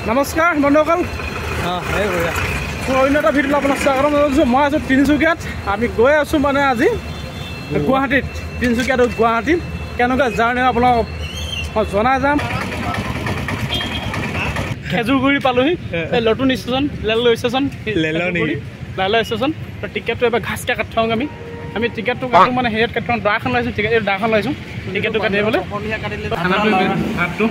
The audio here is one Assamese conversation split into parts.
নমস্কাৰ বন্ধুসকল, অন্য এটা ভিডিঅ' আপোনাক স্বাগতম জনাইছোঁ। মই আছোঁ তিনিচুকীয়াত, আমি গৈ আছোঁ মানে আজি গুৱাহাটীত। তিনিচুকীয়াত গুৱাহাটীত কেনেকুৱা জাৰ্ণি আপোনাক মই জনাই যাম। খেজুৰগুৰি পালোহি, এই নতুন station railway station, railway station. টিকেটটো এবাৰ ঘাচকৈ কাটি থওঁ আমি। আমি টিকেটটো কাটো মানে হেৰিয়ত কাটি থওঁ, দাখন লাইছোঁ, টিকেট এই দাখন লাইছোঁ টিকেটটো কাটিবলৈ। ভাতটো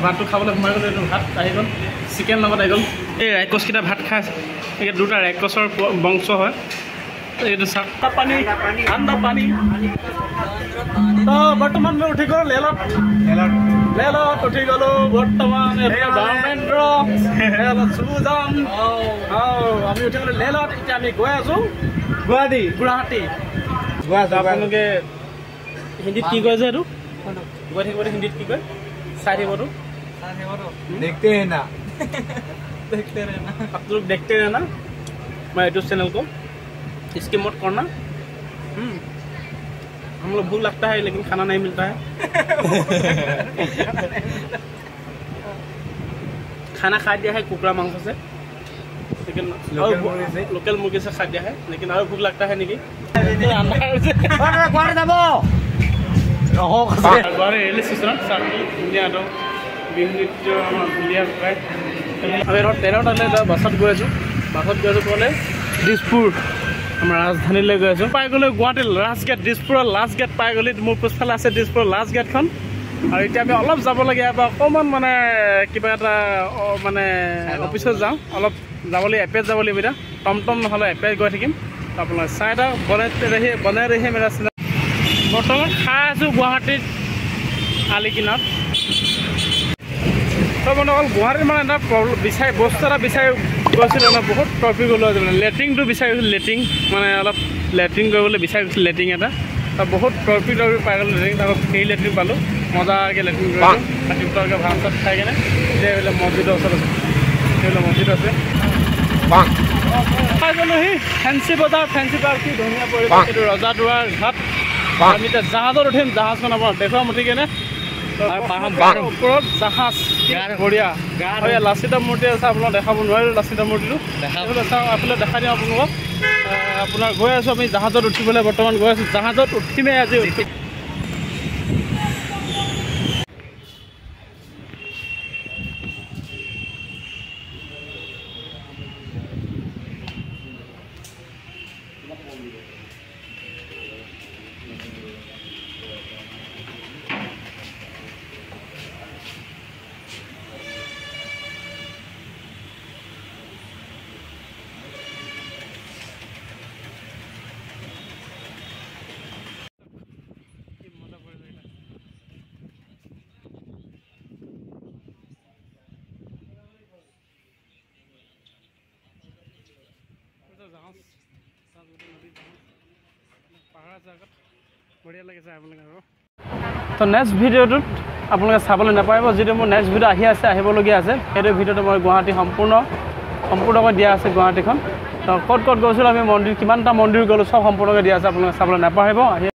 ভাতটো খাবলৈ সোমাই গ'লো, এইটো ভাত আহি গ'ল, চিকেন লগত আহি গ'ল। এই ৰাইকচকেইটা ভাত খাই আছে, এই দুটা ৰাইকচৰ বংশ হয়। এইটো চাহ পানী, ঠাণ্ডা পানী। তো বৰ্তমান মই উঠি গ'লো ৰেলত, ৰেলত উঠি গ'লো বৰ্তমান। ধৰ্মেন্দ্ৰ ৰেলত সুজান, আমি উঠি গ'লো ৰেলত। এতিয়া আমি গৈ আছোঁ গুৱাহাটী। গুৱাহাটী আপোনালোকে হিন্দীত কি কয় যে এইটো গৈ থাকিব, হিন্দীত কি কয় চাই থাকিবতো। देखते हैं ना, देखते रहना, आप लोग देखते रहना मैं यूट्यूब चैनल को, इसके मत करना। हम लोग भूख लगता है लेकिन खाना नहीं मिलता है। खाना खा दिया है कुकड़ा मांस से, लेकिन लोकल मुर्गी से खा दिया है, लेकिन और भूख लगता है। नहीं ৰেল ষ্টেচনত ধুনীয়া একদম বিহু নৃত্য আমাৰ ধুনীয়া প্ৰায়। আমি এখন ট্ৰেইনত আহিলে এতিয়া বাছত গৈ আছোঁ, বাছত গৈ আছোঁ ক'লে দিছপুৰ, আমাৰ ৰাজধানীলৈ গৈ আছোঁ। পাই গ'লোঁ গুৱাহাটীৰ লাষ্ট গেট, দিছপুৰৰ লাষ্ট গেট পাই গ'লি। মোৰ পিছফালে আছে দিছপুৰৰ লাষ্ট গেটখন। আৰু এতিয়া আমি অলপ যাব লাগে ইয়াৰ পৰা, অকণমান মানে কিবা এটা মানে অফিচত যাওঁ, অলপ যাব লাগিব, এপেত যাব লাগিব। এতিয়া টমটম নহ'লে এপেত গৈ থাকিম। আপোনাৰ চাই এটা বনাই ৰহি বনাই ৰহি মেৰা। বৰ্তমান খাই আছোঁ গুৱাহাটীত আলিকিনাত। তো বন্ধুসকল, গুৱাহাটীত মানে এটা প্ৰব্লেম বিচাৰি বস্তু এটা বিচাৰি গৈছিলোঁ, মানে বহুত ট্ৰফি গ'লোঁ আজি। মানে লেট্ৰিনটো বিচাৰি গৈছিলোঁ, লেট্ৰিন মানে অলপ লেট্ৰিন কৰিবলৈ বিচাৰি গৈছিলোঁ, লেট্ৰিন এটা। তাত বহুত ট্ৰফি ট্ৰফি পাই গ'লোঁ লেট্ৰিন, তাৰপৰা ফ্ৰী লেট্ৰিন পালোঁ, মজাকৈ লেট্ৰিন কৰিলোঁ। ৰাতিপুৱাকৈ ভাত চাত খাই কেনে এতিয়া এইবিলাক মছজিদৰ ওচৰত আছে, এইবিলাক মছজিদ আছে। পাই গ'লোহি ফেঞ্চি বজাৰ, ফেঞ্চি পাৰ্ক, কি ধুনীয়া পৰিৱেশ। এইটো ৰজাদুৱাৰ ঘাট। আমি এতিয়া জাহাজত উঠিম, জাহাজখন আপোনাৰ দেখুৱাম উঠি কেনে। ওপৰত জাহাজ, বঢ়িয়া। লাচিত মূৰ্তি আছে, আপোনাক দেখাব নোৱাৰিলোঁ লাচিত মূৰ্তিটো, চাওঁ এইফালে দেখাই দিওঁ আপোনালোকক। আপোনাৰ গৈ আছোঁ আমি জাহাজত উঠিবলৈ, বৰ্তমান গৈ আছোঁ জাহাজত উঠিমেই আজি। তো নেক্সট ভিডিঅ'টোত আপোনালোকে চাবলৈ নাপাব, যিটো মোৰ নেক্সট ভিডিঅ' আহি আছে, আহিবলগীয়া আছে, সেইটো ভিডিঅ'টো মই গুৱাহাটী সম্পূৰ্ণকৈ দিয়া আছে গুৱাহাটীখন। তো ক'ত ক'ত গৈছিলোঁ আমি, মন্দিৰ কিমানটা মন্দিৰ গ'লোঁ চব সম্পূৰ্ণকৈ দিয়া আছে, আপোনালোকে চাবলৈ নাপাহৰিব আহি।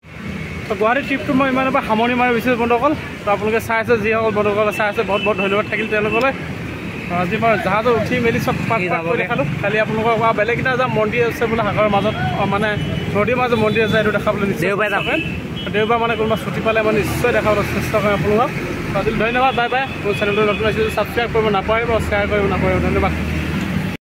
তো গুৱাহাটী ট্ৰিপটো মই ইমানৰ পৰা সামৰণি মাৰি বিচাৰিছোঁ বন্ধুসকল। তো আপোনালোকে চাই আছে, যিসকল বন্ধুসকলে চাই আছে বহুত বহুত ধন্যবাদ থাকিল তেওঁলোকলৈ। আজি মই জাহাজত উঠি মেলি চব পাক পাক কৰি দেখালোঁ। খালি আপোনালোকৰ বেলেগ এটা যাম মন্দিৰ আছে বোলে সাগৰৰ মাজত, মানে নদীৰ মাজত মন্দিৰ আছে, সেইটো দেখাবলৈ নিশ্চয় দেওবাৰ মানে কোনোবা ছুটি পালে মই নিশ্চয় দেখাবলৈ চেষ্টা কৰিম আপোনালোকক। আজি ধন্যবাদ, বাই বাই। মোৰ চেনেলটো নতুন আহিছে ছাবস্ক্ৰাইব কৰিব নাপাহৰিব, শ্বেয়াৰ কৰিব নাপাহৰিব। ধন্যবাদ।